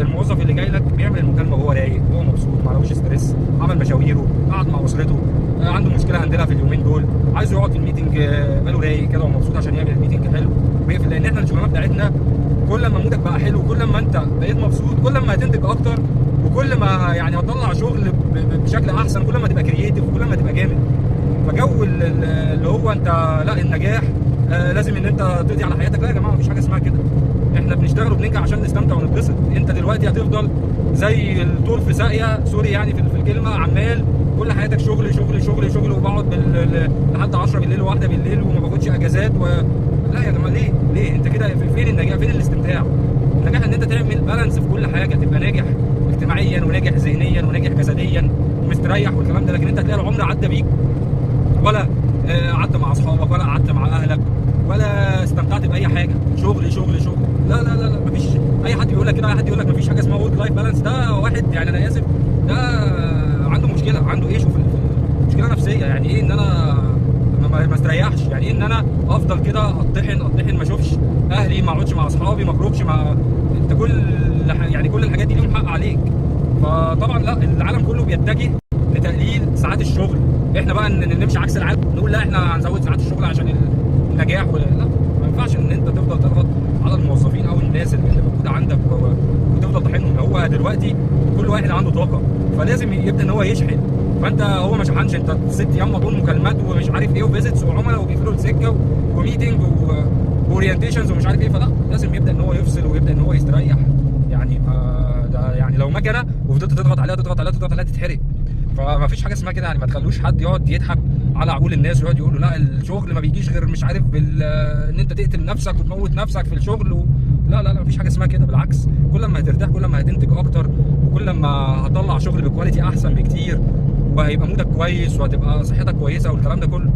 الموظف اللي جاي لك بيعمل المكالمة وهو رايق وهو مبسوط، ما عليهوش stress، عمل مشاويره، قعد مع اسرته، عنده مشكلة handle ها في اليومين دول، عايز يقعد في ال meeting، باله رايق كده ومبسوط عشان يعمل ال meeting حلو ويقفل. لان احنا الشغلانة بتاعتنا كل ما mood ك بقى حلو، كل ما انت بقيت مبسوط، كل ما هتنتج اكتر، وكل ما يعني هتطلع شغل بشكل احسن، كل ما تبقى creative، وكل ما تبقى جامد. فجو اللي هو انت لا النجاح لازم ان انت تقضي على حياتك، لا يا جماعة مفيش حاجة اسمها كده. احنا بنشتغل وبننجح عشان نستمتع ونتبسط. انت دلوقتي هتفضل زي الطور في ساقيه، sorry يعني في الكلمه، عمال كل حياتك شغل شغل شغل شغل، وبقعد لحد 10 بالليل وواحدة بالليل وما باخدش اجازات لا يا جماعة، ليه؟ ليه انت كده؟ فين النجاح؟ فين الاستمتاع؟ النجاح ان انت تعمل balance في كل حاجة، تبقى ناجح اجتماعيا وناجح ذهنيا وناجح جسديا ومستريح والكلام ده. لكن انت هتلاقي العمر عدى بيك، ولا قعدت مع اصحابك، ولا قعدت مع اهلك، ولا استمتعت باي حاجة. شغل شغل شغل، لا لا لا لا، مفيش. اي حد بيقول لك كده، اي حد يقول لك مفيش حاجة اسمها work life balance، ده واحد يعني انا اسف، ده عنده مشكلة، عنده issue في مشكلة نفسية. يعني ايه ان انا ما استريحش؟ يعني ايه ان انا افضل كده اطحن اطحن، ما اشوفش اهلي، ما اقعدش مع اصحابي، ما اخرجش مع انت كل يعني كل الحاجات دي ليهم حق عليك. فطبعا لا، العالم كله بيتجه لتقليل ساعات الشغل. احنا بقى نمشي عكس العالم، نقول لا احنا هنزود ساعات الشغل عشان النجاح ولا لا، ما ينفعش ان انت تفضل تضغط على الموظفين او الناس اللي موجودة عندك وتفضل طحنهم. هو دلوقتي كل واحد عنده طاقة، فلازم يبدا ان هو يشحن. فانت هو ما شحنش، انت 6 ايام مطول مكالمات ومش عارف ايه و visits وعملاء وبيقفلوا السكة و meeting و orientations ومش عارف ايه، فلا لازم يبدا ان هو يفصل ويبدا ان هو يستريح. يعني ده يعني لو مكنه وفضلت تضغط عليها تضغط عليها تضغط عليها تتحرق. فما فيش حاجة اسمها كده، يعني ما تخلوش حد يقعد يضحك على عقول الناس ويقعد يقول له لا الشغل ما بيجيش غير مش عارف ان انت تقتل نفسك وتموت نفسك في الشغل لا لا لا، مفيش حاجة اسمها كده. بالعكس، كل ما هترتاح كل ما هتنتج اكتر، وكل ما هتطلع شغل ب quality احسن بكتير، وهيبقى mood ك كويس وهتبقى صحتك كويسة والكلام ده كله.